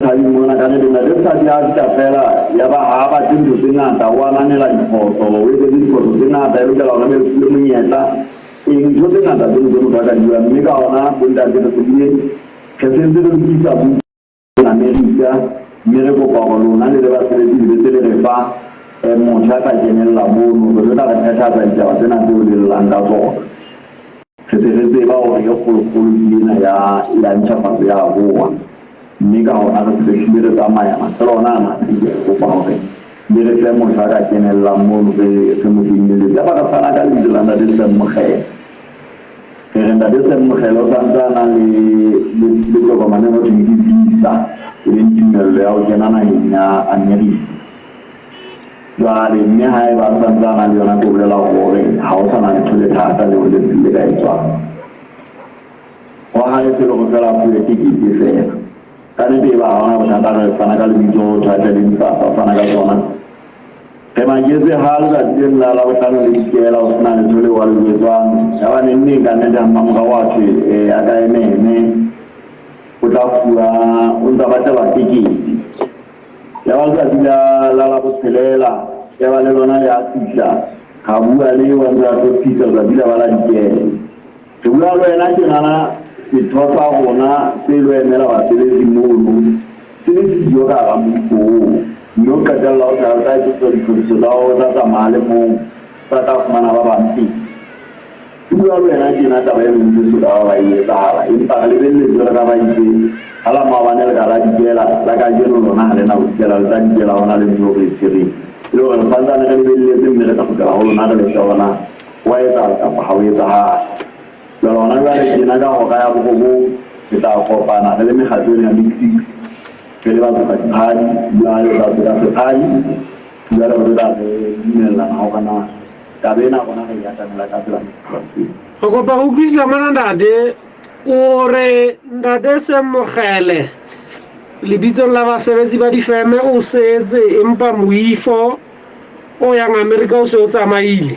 Mosadi mona ka nete ntate Mosadi a fihla feela yaba ha a batle ntho tse ngata o ananela diphoso o etsetse diphoso tse ngata e lokela hore ebe re fuwe monyetla eng ntho tse ngata tseno tse motho a ka di buang mme ka hona bontate re se bile re sentse re lokisa buka Amerika mme re kopa hore lona le le basebetsi le be se le re fa motho ya tla kenella mono re tlo tla re phethahatsa ditaba tsena tseo le llang ka tsona. Re se re tseba hore e kgolokgolo ke ena ya, ya ntjhafatso ya AGOA, mme ka hona re se re hlile re tsamaya mafelo ona a mabedi, re kopa hore le re fe motho a ka kenellang mono re, re mo kenyelletse. Yaba re fana ka lebitso la Ntate Sam Mokgele. Re re Ntate Sam Mokgele o sa ntse a na le, le, le tokomane e ho thweng ke visa, e leng tumello ya ho kena naheng ya Amerika. Jwale, mme haeba a sa ntse a na le yona, ke ho bolela hore ha ho sa na letho le thata leo le, le ka etswang. Ho hae se le ho feela a fuwe tekete feela. Ka nete eba ha hona bothata re fana ka lebitso ho thwe a tle le dipasa, o fana ka tsona. Re maketse ha letsatsi leno la Labohlano le dikela ho sena letho leo a le jwetswang. Yaba neng neng ka nnete ha mmamorao a thwe eh, a ka ememe o tla fuwa, o ntsa batlelwa tekete. Yaba letsatsi la la Labotshelela, yaba le lona le a fihla. Ra bua le eo a ntse a hlophisa letsatsi la ba la dikela. Re bua le wena tjenana, setho sa rona se lo emela basebetsi mono, se le siyo ka hara moifo oo, mme o qetella o tla o tla etsetswa ditlhophiso tsa hore o tla tsamaya a le mong, o sa tla fumana ba bang pele. Ke bua le wena tjena taba eno ntse e so ka ba e etsahala, empa re lebelletse jwalo ka ba itse ha la maobane le ka la dikela, la kajeno lona ha le na ho dikela, le tla dikela hona le ntho eo re e tshwereng. E le hore re santsane re lebelletse mme re tla kgutlela ho lona re le fe hore na ho a etsahala kapa ha ho etsahale. Jwale hona jwale tjena ka hora ya borobong re tla kopana re le mekgatlo ena ya Big Six, re le batsoka-diphadi, jwale batsoka-sephadi, jwale re tlo tla re dumellana hore na Taba ena rona re e atamela ka tsela e. Re kopa go utlwisisa mona ntate o re ntate Semogele lebitsong la basebetsi ba difeme o setse empa moifo o yang Amerika o se o tsamaile.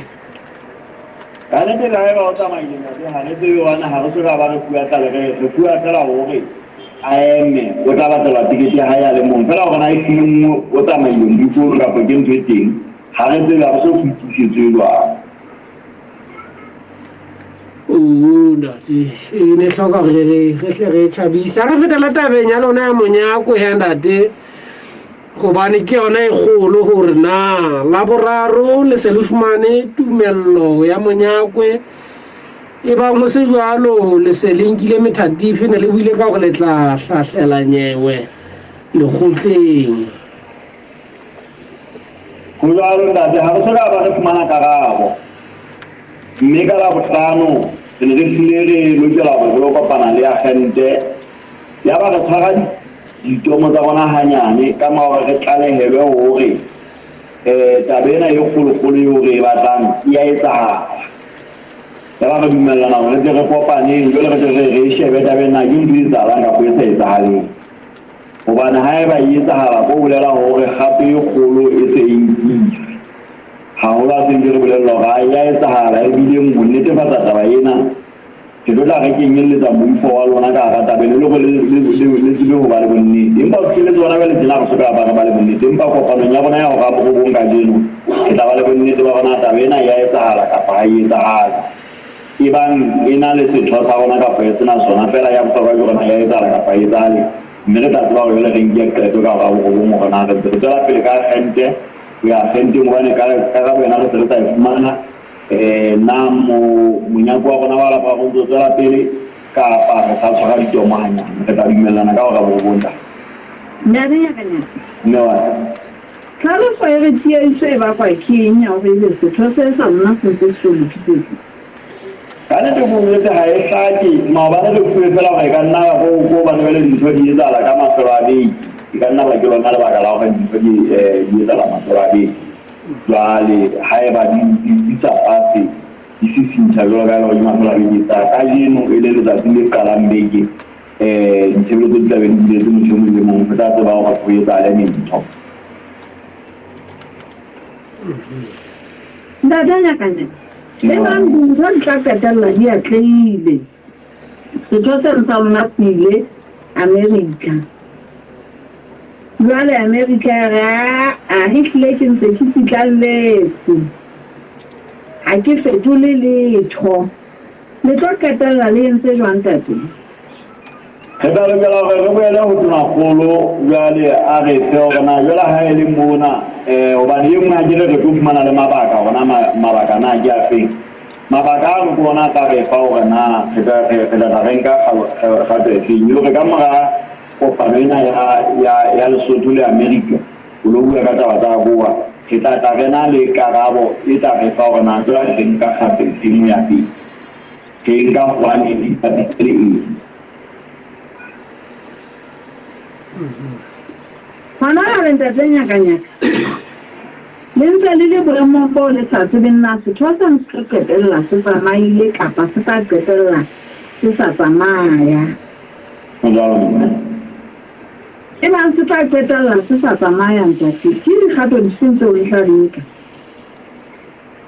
Ka nnete le haeba o tsamaile ntate ha re tsebe hobane ha re so ka ba re fuwa tlale re re fuwa fela hore a eme o tla batelwa tekete ya hae a le mong fela hore na e hlile o tsamaile moifo ono kapa ke ntho e teng. Ha re tsebe, ha re so fetisetsoe jwalo. Oo, ntate, e ne hloka hore re re hle re thabise. Ha re fetela tabeng ya lona ya monyako ya ntate, hobane ke yona e kgolo hore na Laboraro le se le fumane tumello ya monyakwe. E bang ho se jwalo, le se le nkile methatifi, ne le buile ka hore le tla hlahlela nyewe lekgotleng. Ho jwalo, Ntate, ha re so ka ba re fumana karabo. Mme ka Labohlano re ne re hlile re lokela hore re lo kopana le agente. Yaba re tshwara ditomo tsa rona hanyane ka mora hore re tlalehelwe hore um taba ena e kgolokgolo eo re e batlang e ya etsahala. Yaba re dumellana hore re tle re kopaneng jwale re tle re re e shebe taba ena ke ntho e etsahalang kapa e sa etsahaleng. Hobane haeba e etsahala, ho bolela hore kgato e kgolo e se e nkilwe. Haholo ha se ntse re bolellwa hore ha e ya etsahala, ebileng ho netefatsa taba ena, re tlo tla re kenyelletsa moifo wa lona ka hara taba ena e le hore le, le, le, le tsebe ho ba le bonnete. Empa ho fihlelletse hona jwale tjena re so ka ba re ba le bonnete. Empa kopanong ya rona ya hora ya borobong kajeno, re tla ba le bonnete ba hore na taba ena e ya etsahala kapa ha e etsahale. Ebang e na le setho sa rona kapa e se na sona, feela ya bohlokwa ke hore na e a etsahala kapa ha e etsahale, mme re tla tseba hore jwale re nke qeto ka hora ya borobong hore na re ntse re tswela pele ka agente ho ya agenteng hobane karabo yona re se re sa e fumana, na monyako wa rona wa Laboraro o ntse o tswela pele kapa re sa tshwara ditomo hanyane. Re tla dumellana ka hora ya borobong ntate. Ntate Nyakanyaka. Mme wa ka. Tlhaloso e re tiehiso e bakwa ke eng ya hore ebe setho se sa lona se ntse se so lokisetswe? Ka nnete ke o jwetse ha e hlake, maobane re fuwe feela hore e ka nna ba ko ko hobane jwale dintho di etsahala ka mafelo a beke, e ka nna ba ke lona lebaka la hore dintho di di etsahala mafelo a beke. Jwale haeba di di di sa pase di sisintha jwalo ka e le hore ke mafelo a beke, tsa kajeno e le letsatsi le qalang beke ditshebeletso di tla be di buletswe motho e mong le mong, re tla tseba hore ho etsahale dintho. Ntate Nyakane, ebang dintho di tla qetella di atlehile, setho seno sa lona se ile America. Jwale Amerika ya re, Aa, ehlile ke ntse ke tsitlalletse. Ha ke fetole letho. Le tlo qetella le entse jwang, Ntate? Re tla lokela hore re boele ho Tonakgolo jwale a re fe hore na jwale ha e le mona um hobane e nngwe akere re tlo fumana le mabaka hore na mabaka na ke afeng. Mabaka ano ke ona a tla re fa hore na re tla re tla tla re nka kgato efeng. E le hore ka mora kopano ena ya ya ya Lesotho le Amerika ho lo bua ka taba tsa AGOA, re tla tla re na le karabo e tla re fa hore na jwale re nka kgato efeng ho ya pele. Re e nka hobane e ipapisitse le eng. Hona jwale Ntate Nyakanyaka, le ntse le le boemong boo le sa tsebeng na setho seno se tlo qetella se tsamaile kapa se tla qetella se sa tsamaya. Ho jwalo mme. Ebang se tla qetella se sa tsamaya ntate, ke dikgato difeng tseo le tla di nka?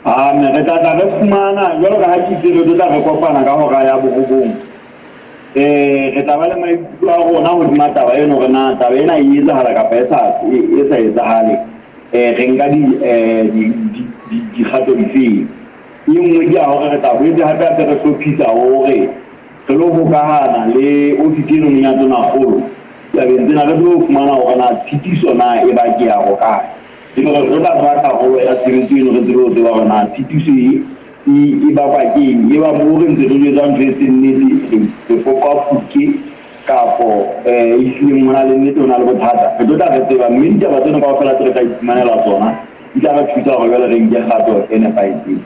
Amen. Re tla tla re fumana, jwalo ka ha ke itse re tlo tla re kopana ka hora ya borobong. Eh, re tla ba le maikutlo a rona hodima taba eno hore na taba ena e etsahala kapa e sa e sa etsahale. Eh, re nka di eh di di dikgato difeng. E nngwe ke ya hore re tla boetse hape hape re hlophisa hore re lo hokahana le ofisi eno ya tonakgolo tabeng tsena re tsebe ho fumana hore na tshitiso na e ba ke ya hokae. E le hore re tla tseba karolo ya tshebetso eno, re tsebe ho tseba hore na tshitiso e e e bakwa ke eng. E bang moo re ntse re jwetsa ntho e seng nnete, re re foqa fuke kapo um ehlileng ho na le nnete ho na le bothata, re tlo tla re tseba. Mme ditaba tseno kaofela tse re tla iphumanela tsona di tla re thusa hore jwale re nke kgato e nepahetseng.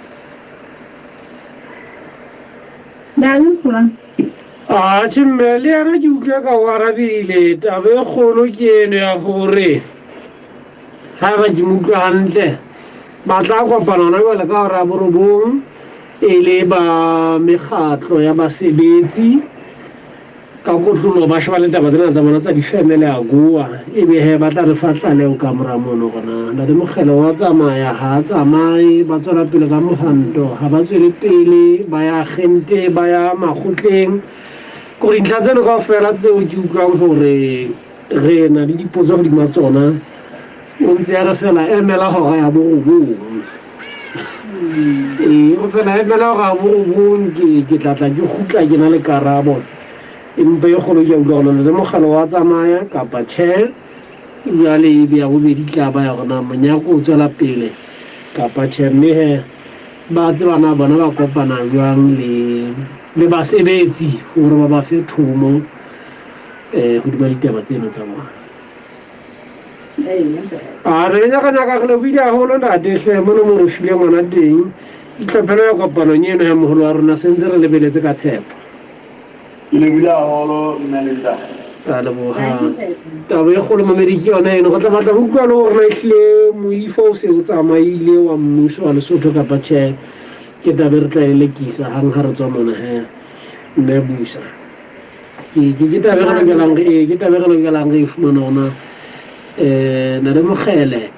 Atjhe mme le yena ke utlwe ka o arabile. Taba e kgolo ke eno ya hore haeba ke mo utlwa hantle ba tla kopana hona jwale ka hora ya borobong e le ba mekgatlo ya basebetsi ka kotloloho ba sheba le taba tsena tsa bona tsa difeme le AGOA ebe he ba tla re fa tlaleho ka mora mono gona ntate Mokgele wa tsamaya ha a tsamaye ba tswela pele ka mohanto ha ba tswele pele ba ya agente ba ya makgotleng kore dintlha tseno kaofela tseo ke utlwang gore re na le dipotso godima tsona o ntse ya re fela emela hora ya borobong ee o fela emela hora ya borobong ke tla tla ke kgutla ke na le karabo empa e kgolo ke a utlwa gore le mogala wa tsamaya kapa tjhe jwale e be ya bobedi tla ba ya gona monyako o tswela pele kapa tjhe mme he ba tsebana bona ba kopana jwang le le basebetsi gore ba ba fe thomo um godima ditaba tseno tsa bona. A re nyaka-nyaka re lebohile haholo ntate hle mono mo re file ngwana teng itlhophelo ya kopanong eno ya moholo wa rona sentse re lebeletse ka tshepo. Ke lebohile haholo mme le ntate. Ra leboha. Taba e kgolo mamedi ke yona eno. Re tla batla ho utlwa le hore na ehlile moifo o se o tsamaile wa mmuso wa Lesotho kapa tjhe. Ke taba e re tla e lekisa hang ha re tswa mona he. Mme busa. Ke ke ke taba e re lokelang re ee, ke taba e re lokelang re e fumana hore na na le Mokgele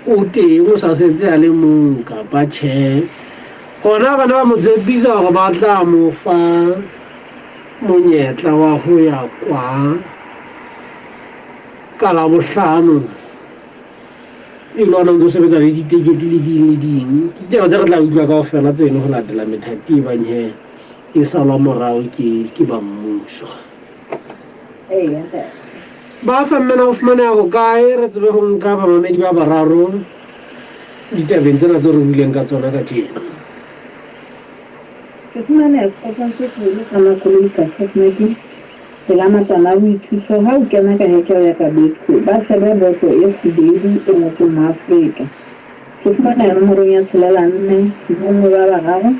o teng o sa setse a le mong kapa tjhe. Hona bana ba mo tshepisa hore ba tla mo fa monyetla wa ho ya kwa ka Labohlano e le ona o ntse o sebetsa le ditekete le ding le ding. Ke ditaba tse re tla utlwa kaofela tseno ho latela methati e bang he e salwa morao ke ke ba mmuso. Ba fa mmena o fumaneha hokae re tsebe ho nka bamamedi ba bararo ditabeng tsena tse re buileng ka tsona kajeno. Ke fumaneha sekotlong se seholo sa makoloi ka Kerkmaking, pela matlwana a boithuso. Ha o kena ka heke ho ya ka Betco, ba shebe boto e kgubedu e ngotsweng Moafrika. Ke fumaneha nomorong ya tshelela nne, bonngwe ba bararo,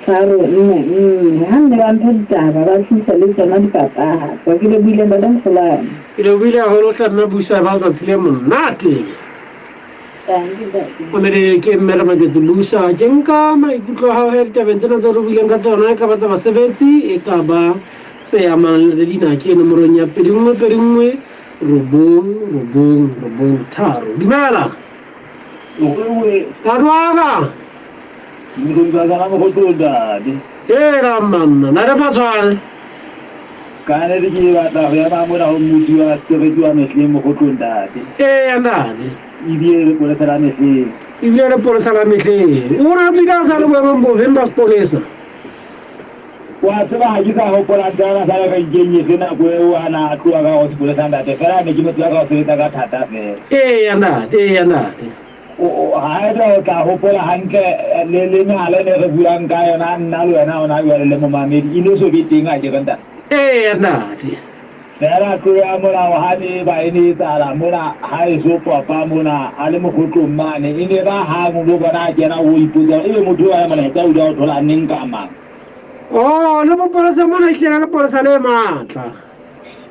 tharo nne nne. Ha nne ba mpha ditaba, ba tlisa le tsona dipapatso. Ke lebohile Ntate Mokgolwane. Ke lebohile haholo hle mme Busa ba letsatsi le monate. Mamedi ke mme re maketse Busa. Ke nka maikutlo a hao he ditabeng tsena tse re buileng ka tsona, e ka ba tsa basebetsi, e ka ba tse amang le dina ke nomorong ya 21 21 9 9 9 3. Dumela. Kadwaka. Hela manna, na re matshwane. Ka nnete ke batla ho ema mona ho mmusi wa setereke wa mehleng Mokgotlong ntate. Eya ntate. Ebile lepolesa la mehleng. Ebile lepolesa la mehleng. O ne a tswile a sa le boemong bofeng ba sepolesa? Wa tseba ha ke sa hopola ntate a sa le renkeng efe nako eo a na a tloha ka ho sepolesa ntate fela ne ke mo tseba ka ho sebetsa ka thata fela. Eya ntate, eya ntate. Haeba o tla hopola hantle le le nyale ne re buang ka yona nna le wena hona jwale le momamedi e ne so be teng a ke re ntate. Eya ntate. Feela tlolo ya molao ha ne eba e ne etsahala mona ha eso popa mona a le mokgotlong mane e ne ba hang o lo bona a kena o ipotsa hore ebe motho eo a ya molaetsa o ile a o thola neng ka mang. Oh, le mopolesa mona ehlile lepolesa le matla.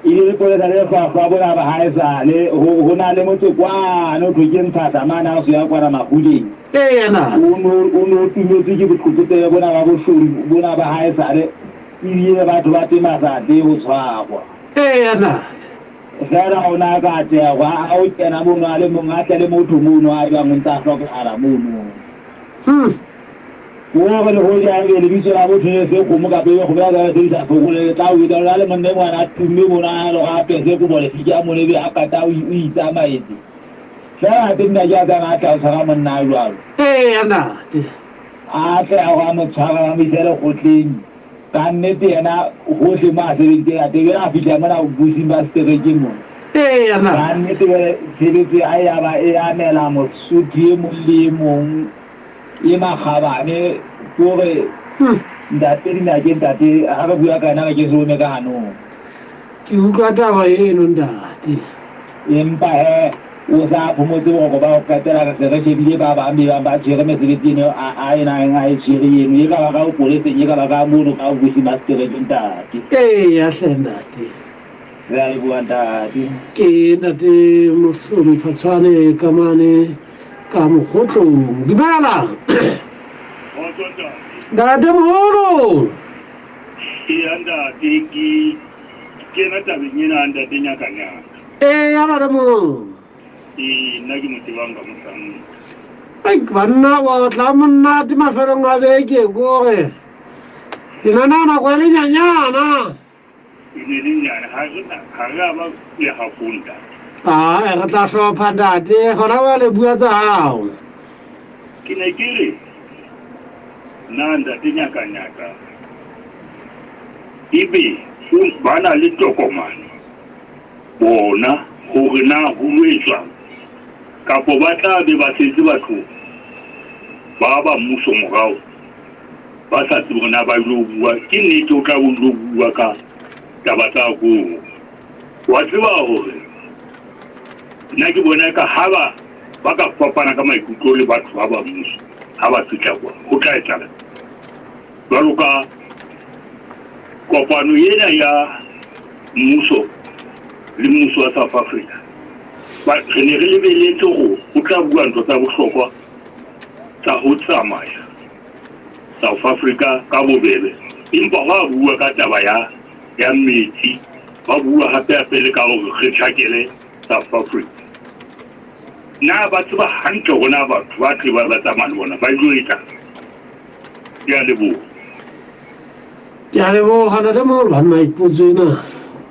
E le lepolesa le hlwahlwa bona ba haesale ho ho na le motse kwane ho thwe ke Ntshata mane ha o se ya kwana Makguleng. Eya. O no o no timetswe ke boqhetsetsebe bona ba boshodu bona ba haesale ebile batho ba teng ba sa tle ho tshwarwa. Eya. Feela o na ka atleha hore ha o kena mono a le mong a tle le motho mono a jwang o ntse a hlokahala mono. Hore le hoja ebe lebitso la motho e se kgomo kapa ebe kgomo ya ka sebedisa phokolo le tla o etsa hore a le monna e mongwe a tumme mono a lore a pese kobo lefika mono ebe a qeta o itsamaetse. Feela hape nna ke a tsana a tla o tshwara monna a jwalo. Eya ntate. A tle a gore a mo tshware ba mo ise lekgotleng. Ka nnete yena hohle mo a sebeditseng a teng, jwale a fihla mona bobusing ba setereke mona. Eya Ka ntate. nnete jwale tshebetso ya hae ya ba e amela Mosotho e mong le e mong. E makgabane ke hore ntate Dinake ntate ha re bua ka yena re ke se ome ka hanong. Ke utlwa taba eno ntate. Empa he o sa phomotse boroko ba ho qetela re se re shebile ba bang be bang ba tshwere mesebetsi eno a e nang a e tshwere eno e ka ba ka bopoleseng e ka ba ka mono ka bobusi ba setereke ntate. Eya hle ntate. Re a leboha ntate. Ke ntate Mohlomi Phatshwane ka mane ka Mokgotlong. Dumela. Kgotso ntate. Ntate moholo. Eya ntate ke kena tabeng ena ntate Nyakanyaka. Eya ntate moholo. Ee nna ke mo tsebang ka mohlanka. Ai banna wa tla monate mafelong a beke kore. Ke nana nako e le nyanyana. E ne le nyane, ha re na, ha re a ba le hafo ntate. Ae, re tla hlopha ntate, gona jwale bua tsa hao. Ke ne ke re, na ntate Nyakanyaka, ebe ba na le tokomane bona hore na ho lo etswang, kapo ba tla be ba setse batho ba ba mmuso morao? Ba sa tsebe hore na ba ilo bua. Ke nnete o tla be o ilo bua ka taba tsa koro. Wa tseba hore nna ke bona eka ha ba ba ka fapana ka maikutlo le batho ba ba mmuso ha ba fihla kwa, ho tla etsahala jwalo ka kopano ena ya mmuso le mmuso wa South Africa. Ba, re ne re lebeletse hore ho tla bua ntho tsa bohlokwa tsa ho tsamaya South Africa ka bobebe, empa hwa bua ka taba ya ya metsi, ba bua hape hape le ka hore re tjhakele South Africa. Na ba tseba hantle hore na batho ba tle ba ba tsamaya le bona ba ilo etsang? Ke a leboha. Ke a leboha ntate moholo. Banna potso ena,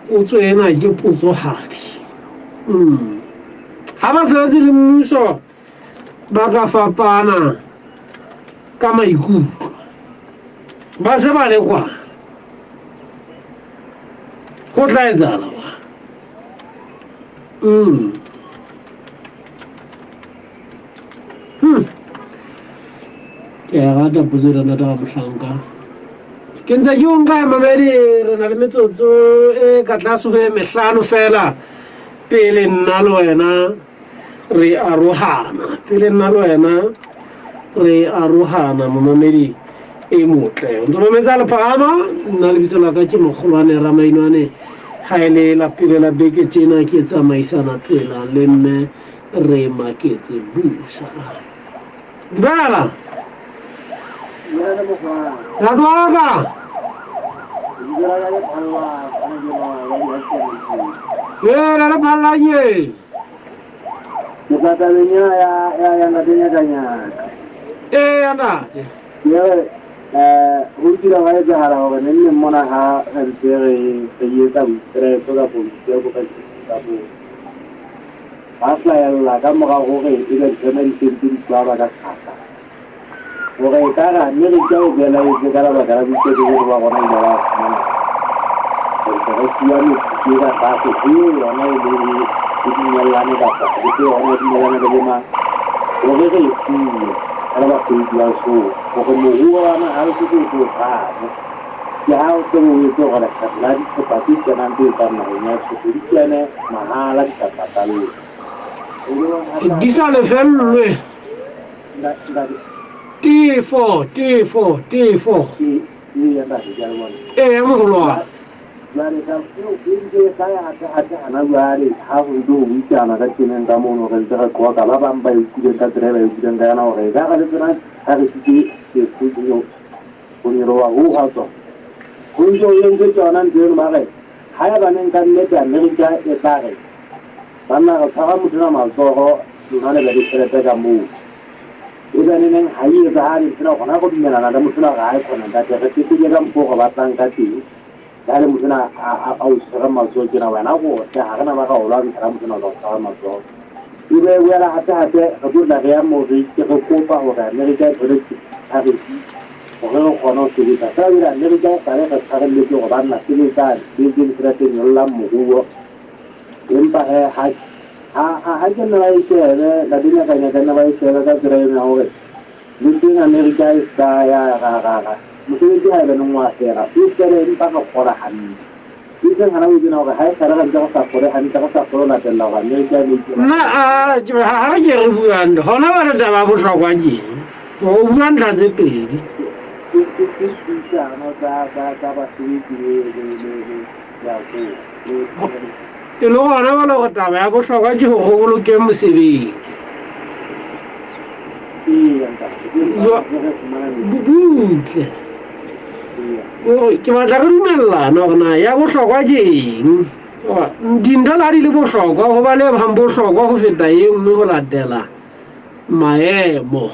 potso ena ke potsohadi. Ha ba sebetse le mmuso ba ka fapana ka maikutlo ba se ba le kwana go tla etsala wa Ke a rata potso ena ntate wa mohlanka. Ke ntse ke o nka mamedi re na le metsotso e ka tlase ho e mehlano fela pele nna le wena re arohana pele nna le wena re arohana momamedi e motle o ntse mametsa lephahama nna lebitso la ka ke mogolwane ramainwane ga e le la pele la beke tjena ke tsamaisana tsela le mme re maketse busa dumela Ntate wa ka. Ee, na le phallang e. Ke tla tabeng ena ya ya ya ntate Nyakanyaka. Ee, ya ntate. Ke re Ho kile hwa etsahala hore neng-neng mona ha re ntse re re etsa boipelaetso kapa boiteko ka tsa bo ba hlahella ka mora hore ebe difeme di sentse di kwalwa ka sekgahla hore ekare Amerika e belaetse ka lebaka la boiteko bono ba rona ile ba fumana re ntse re fuwa meputso e ka tlase ho eo yona e leng e dumellane kapa ha ke tsebe hore e dumellane le bo mang hore re e fuwe re le basebetsi ba Lesotho hore moruo wa naha Lesotho o tlo phahame. Ke ha o se o etse hore lekgetho la dithepa tse kenang tse tswang naheng ya Lesotho di kene mahala di sa patallwe. Di sa lefellwe. Tefo, tefo, tefo. Eya mogolo wa ka. Jwale taba eo e ntse e hlaya hape-hape hana jwale ha ho ntse ho buisana ka temeng ka mono re ntse re qoqa ba bang ba e utlwileng ka tsela e ba e utlwileng ka yona hore ekare le tsona ha re sitse ho nyoloha hoo hwa tsona ho ntse ho entswe tsona ntho eno ba re haebaneng ka nnete Amerika e tla re banna re tshwara motho ena matsoho lona le be le tjhelete ka moo e be neneng ha e etsahale ntho ena rona re dumelana le motho ena hore hae khona ntate re keteke ka mokgwa o re batlang ka teng jwale motho ena a o tshwere matsoho tjena wena ko otle ha re na ba ra o lwantsha ka motho ena o tla o tshwara matsoho e be boela hape hape re tlo tla re ya moo re itse re kopa hore Amerika e thole tarifi hore re kgone ho sebetsa fela jwale Amerika e sale re tshwarelletse hore banna sebetsang le etseng tjhelete nyollang moruo empa he ha ha ke nna ba e shebe ntate Nyakanyaka nna ba e shebe ka tsela eno ya hore le teng Amerika e ska ya ra ra ra mosebetsi ha ebaneng wa fela o fele empa re kgola hantle e seng hana o tsena hore ha e sale re ntse re sa kgole hantle re sa kgole ho latella hore Amerika e ne Nna ha re ke re buang hona jwale taba ya bohlokwa ke eng? O bua ntlha tse pedi. Ke puisano tsa basebetsi le E le gona bjale gore taba ya bohlokwa ke gore go bolokeng mosebetsi. Butle. Ke batla re dumellana gore na ya bohlokwa ke eng. Dintho le ha di le bohlokwa go ba le bang bohlokwa go feta e nngwe go latela maemo.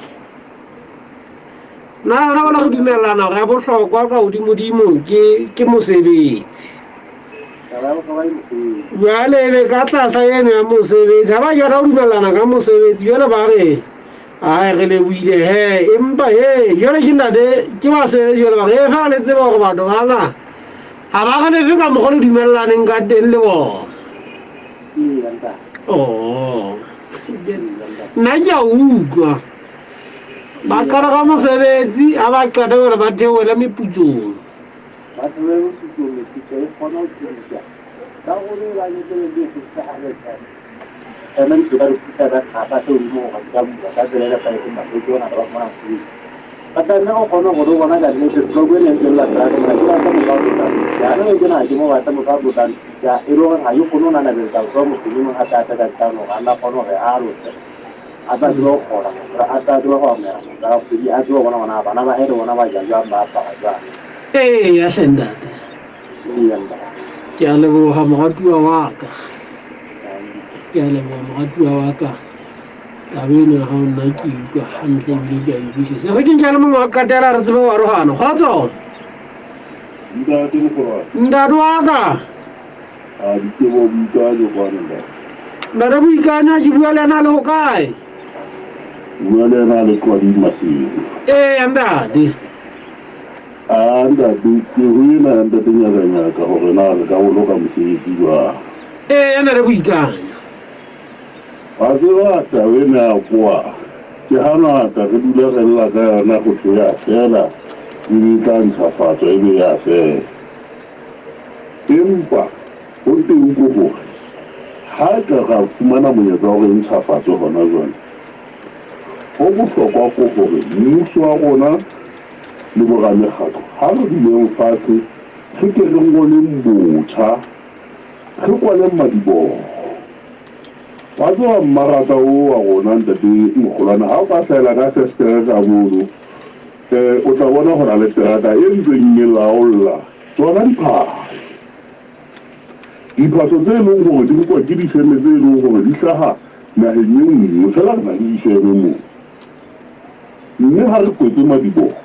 Na yona bona go dumelana gore ya bohlokwa ka godimodimo ke ke mosebetsi. Jwale e be ka tlasa eno ya mosebetsi ha ba kena go dumelana ka mosebetsi jwale ba re ai re lebohile he empa he jwale ke ntate ke basebetsi jwale ba re e fa le tseba gore batho bana ga ba re lefe ka mokgwa le dumelaneng ka teng le bona. Oh. Nna ke a utlwa. Ba qala ka mosebetsi, ha ba qeta jwale ba theohele meputsong. Ba theohele meputsong, meputso e kgona ho thusa. Karolo e bang e tlo e thusa ha re tshwana. Eme di ka re thusa ka thata se hodimo hore di ka bula ka tsela e nepahetseng basebetsi bona ba fumana mosebetsi. Ba tla nne o kgone gore o bona ka nnete stroke e neng tswella pela ke mona ke batla motho a tlotlang jaanong ke na ke mo batla motho a tlotlang thusa e le gore ga ke kgone go nanabetsa letsogo motho e mongwe a tla ka tsano gore a nna kgone gore a alose a tla tseba go kgola a tla tseba go amogela motho a kgwedi a tseba bona gona bana ba hae le bona ba ja jwang ba apara jwang. Eya hle ntate. Eya ntate. Ke a leboga moratuwa wa ka. Ke a leboga moratuwa wa ka. Taba eno ya gago nna ke utlwa hantle ebile ke a e utlwisisa. Re ke nke le mongwe wa qetela re tsebe go arogana. Kgotso. Ntate Mokgorwane. Ntate wa ka. A ditebo Boikanyo kwano ntate. Ntate Boikanyo ke bua le ena le ho kae? Bua le ena le Qwading Maseru. Ee ntate. A ntate ke ho ena ya ntate Nyakanyaka hore na re ka boloka mosebetsi jwang. Ee ntate Boikanyo. Wa tseba taba ena ya koa ke hangata re dula re lla ka yona ho thwe ya fela ebe e tla ntjhafatswa ebe ya fela. Empa ho teng ke hore ha e ka ra fumana monyetla wa hore e ntjhafatswe hona jwale, ho bohlokwa ke hore mmuso wa rona le boramekgatlo ha re duleng fatshe re ke re ngoleng botjha, re kwaleng madiboho. Wa tseba mmaraka o wa rona ntate Mokgolwana ha o ka hlahela ka festere ka mono, o tla bona ho na le terata e ntseng e laolla tsona diphahlo. Diphahlo tse leng hore di nkwa ke difeme tse leng hore di hlaha naheng e nngwe, feela re na le difeme moo. Mme ha re kwetse madiboho,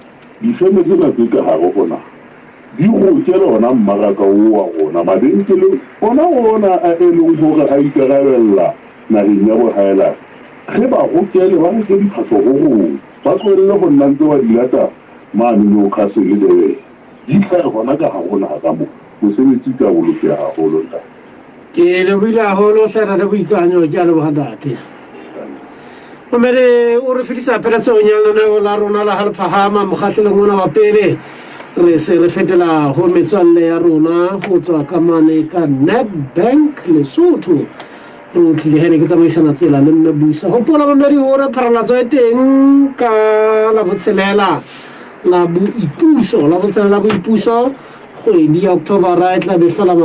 Difeme tsena tse ka hare ho naha di rokele ona mmaraka wo wa rona, mabenkeleng ona ona a e leng hore a ikarabella naheng ya bohaelane, re ba rokele ba reke diphahlo ho rona, ba tlohelle ho nna ntse ba di lata mane Newcastle le Durban, di hlahe hona ka hare ho naha ka mo. Mosebetsi o tla bolokeha haholo, ntate. Ke lebohile haholo hle Ntate Boikanyo, ke a leboha ntate. Momele o re fedisa pheletsong ya lenaneo la rona la Halephahama mokgahlelong ona wa pele. Re se re fetela ho metswalle ya rona ho tswa ka mane ka Nedbank Lesotho. Re otlile hene ke tsamaisana tsela le mme Busa. Hopola momedi hore pharalatso e teng ka la botshelela la boipuso, la botshelela la boipuso kgwedi ya October e tla be hlola.